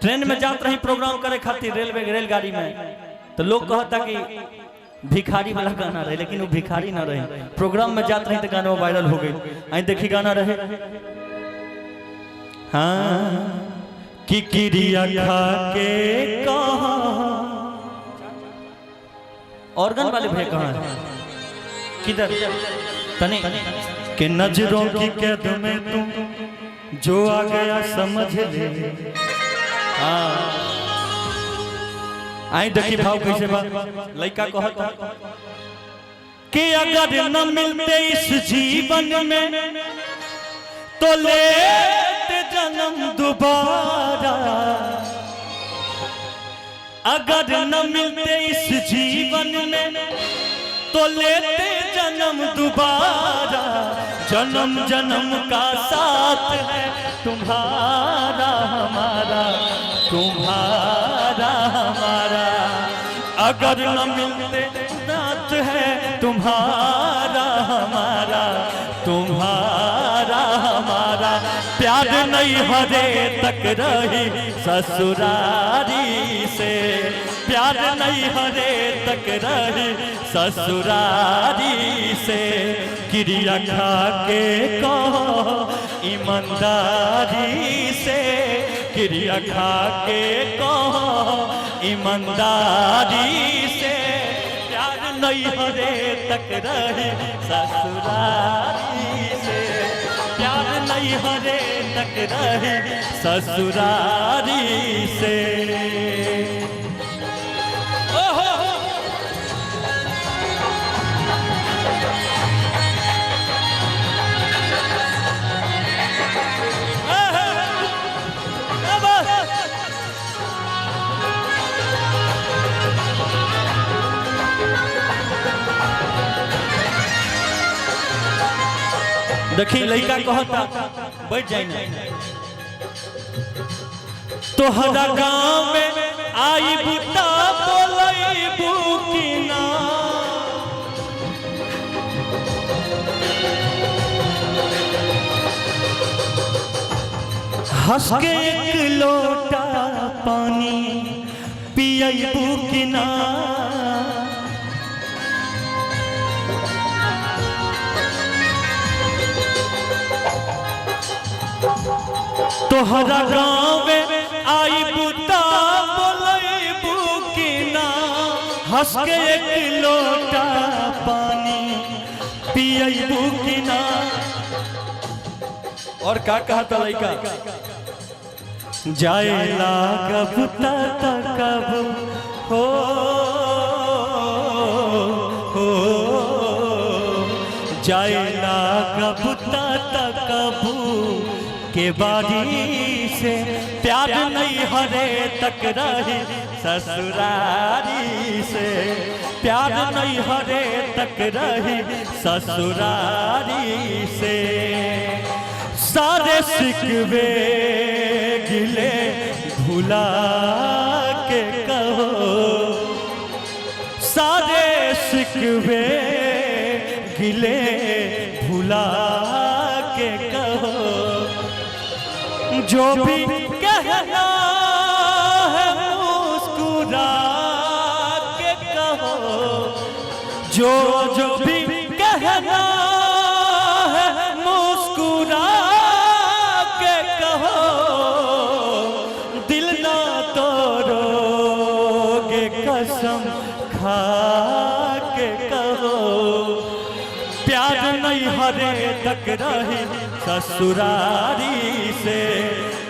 Train में जात रही प्रोग्राम करे खातिर, रेलवे रेलगाड़ी में, तो लोग कहता कि भिखारी वाला गाना रहे, लेकिन वो भिखारी ना रहे। प्रोग्राम में जात रही तो गाना वायरल हो गई। आई देखी गाना रहे। हाँ, कि क्रिया खा के कहा। ऑर्गन वाले भैया कहाँ हैं? किधर तने के नजरों की कैद में तुम जो आ गया समझ ले। हाँ, आई देखी भाव कैसे बा। लड़का कहता कि अगर न मिलते इस जीवन में तो लेते जन्म दोबारा, अगर न मिलते इस जीवन में तो लेते जन्म दोबारा, जन्म जन्म का साथ है तुम्हारा हमारा, तुम्हारा हमारा, अगर न मिलते साथ है तुम्हारा हमारा, तुम्हारा हमारा, प्यार नहीं हरे तक रही ससुरारी से, प्यार नहीं हरे तक रही ससुरारी से, क्रिया खा के कहो ईमानदारी से, क्रिया खा के कहो ईमानदारी से, प्यार नहीं हरे तक रही ससुरारी से, प्यार नहीं हरे तक रही ससुरारी से। ओहो। देखी लड़का कहता, बैठ जाए ना। तोहरा गांव में आई बुता बोलैबू की ना, हंस के एक लोटा पानी पियबू की ना, तोहरा गाँव में आई बुता बोलैबू की ना, हंस के एक लोटा पानी पियबू की ना। और का कहता लड़का, जाए लागब तकब हो, हो जाए लागब तकब के बारी से, प्यार नहीं हरे तक रही ससुरारी से, प्यार नहीं हरे तक रही ससुरारी से, सारे शिकवे गिले भुला के कहो, सारे शिकवे गिले भुला के कहो, जो भी कहना है मुस्कुरा के कहो, जो जो भी कहना है मुस्कुरा के कहो, दिल ना तोड़ोगे कसम खा के कहो, प्यार नहीं हरे तक रही ससुरारी से,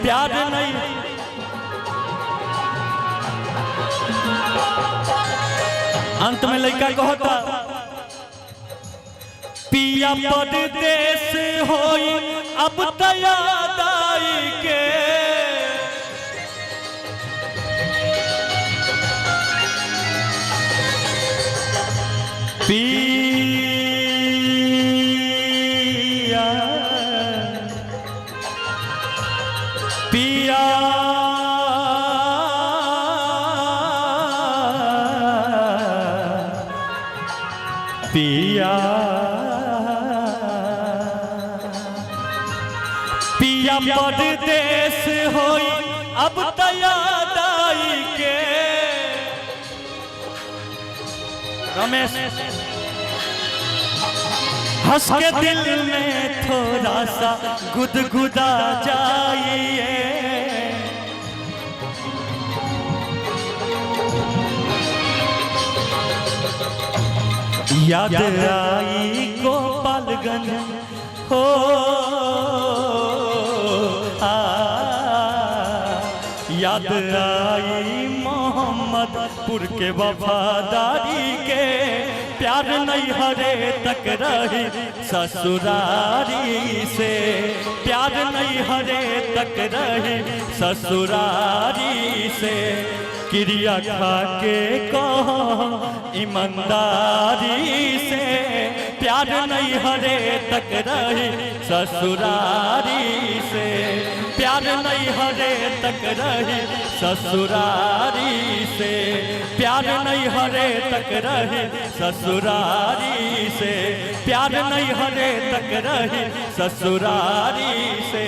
प्यार नहीं। अंत में लड़का कहता, पिया परदेस होई अब तयाद आई के, पिया पिया पिया पिया परदेस होई अब अब त याद आई के रमेश हंस के दिल में थोड़ा सा गुदगुदा जाइए। याद आई गोपालगंज हो आ, याद आई मोहम्मदपुर के वफादारी के प्यार नहीं हरे तक रही ससुरारी से, प्यार नहीं हरे तक रही ससुरारी से, क्रिया खा के कहो ईमानदारी से, प्यार नहीं हरे तक रही ससुरारी से, प्यार नहीं हरे तक रही ससुरारी से, प्यार नहीं हरे तक रही ससुरारी से, प्यार नहीं हरे तक रही ससुरारी से,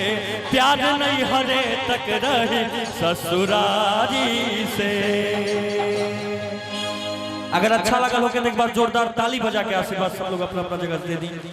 प्यार नहीं हरे तक रही ससुरारी से। अगर अच्छा लगा हो तो एक बार जोरदार ताली बजा के आशीर्वाद सब लोग अपना अपना जगह दे दी।